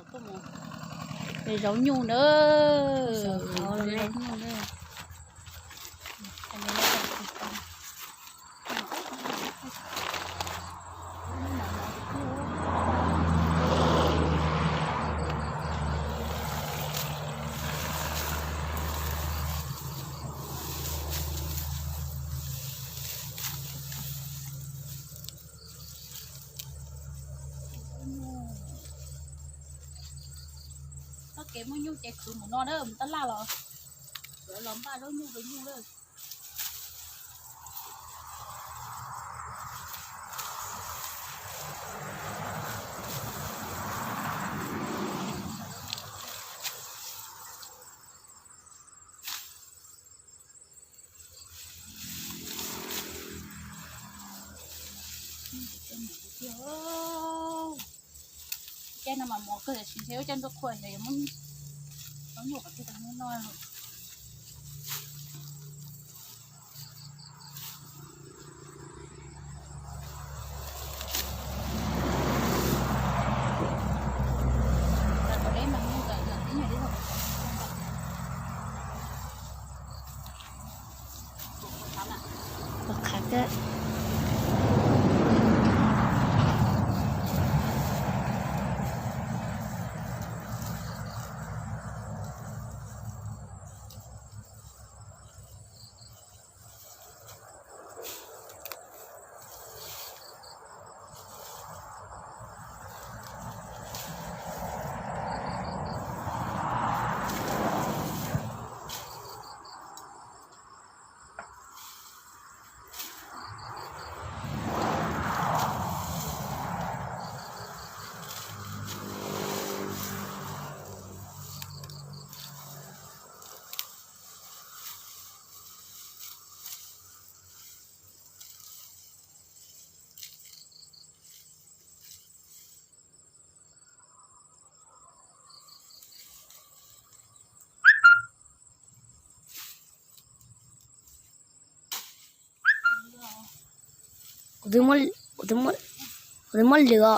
Zaub nyuj na. Zaub nyuj na. Txoj kev muaj nyuj ces khwv mus no na, mus tab laj los, los npaj zaub nyuj rau nyuj na. Caij no mas mos kawg, tiam sis ntshe ua caij ntuj qhua xyov yuav muab zaub nyuj qhov twg rau nyuj noj. Kuv twb muab lwm os.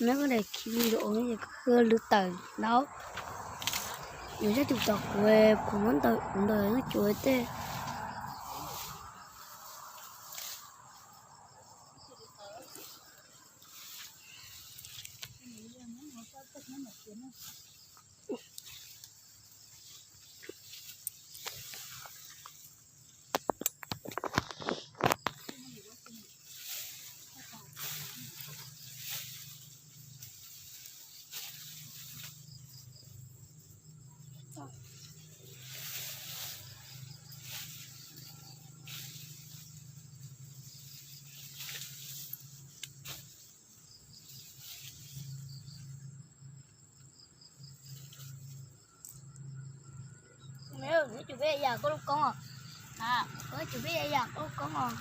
Neb koj daim khi rau ua neb ces koj lwv tawm ntaub. Yog sab tus tom kuv, kuv muab ntawm kuv ntawm no cuav tej. Neb cov peb yam koj lub koob os. Neb cov peb yam koj lub koob os.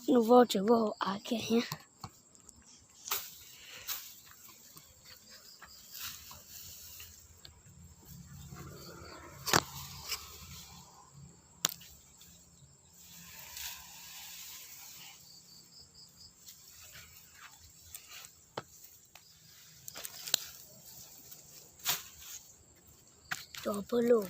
Nus vau tseem vau hauv av kiag thiab. Cov pawg lug.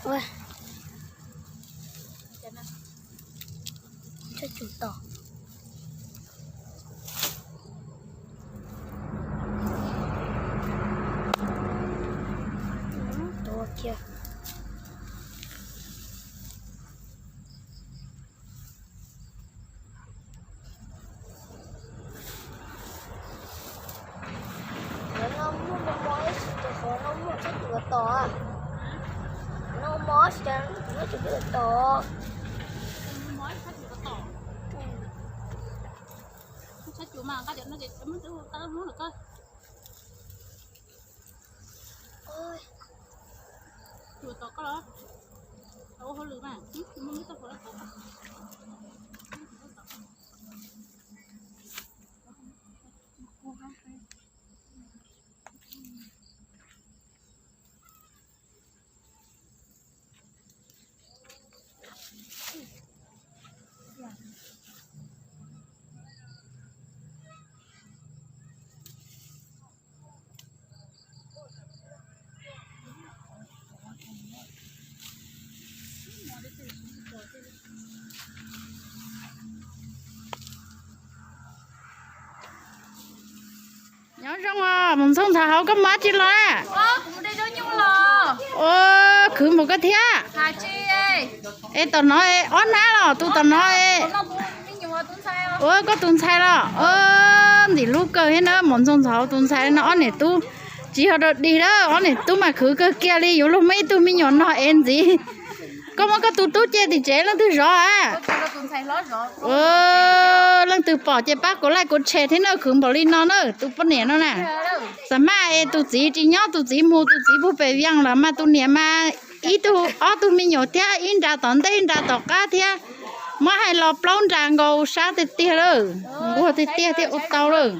Ua, tsob tsum tom. Tuav kiag. Qhov no muaj mos mos ib tsis tus, qhov no muaj tsob tsum tom. No mos tsis tas, tsob tsum tom. Tsum tom koj los? Ua hauj lwm mas, muaj ib txoj qhov no tom. Nyob zoo os, mus ntxoog ntxhov hauv koj mus dab tsi los? Ua, khwv npaum koj thiab. Es tom no ob hnab los, tus tom no. Ua koj tus ntxhais los? Ua, ntxim hlub kawg thiab na, mus ntxoog ntxhov hauv tus ntxhais no ob niam tub. Tsis yog rau dig lawm, ob niam tub mas khwv kawg kiag li, yuav luag muaj ib tug me nyuam nog es ntxiv. Koj muab koj tus tub cia tim tsev leej twg zov a? Leej twg pom ces pab kuv like kuv share thiab na, khwv npaum li no na tus poj niam no na. Xam maj es tus txiv tsis nyob, tus txiv mus, tus txiv puag pem Vias lawm mas tus niam mas ib tug ob tug me nyuam thiab, ib nra tom ntej ib nra tom qab thiab. Muab hais los plaub nra nkaus sab tiag tiag lawm, nquag tiag tiag thiab ua tau lawm.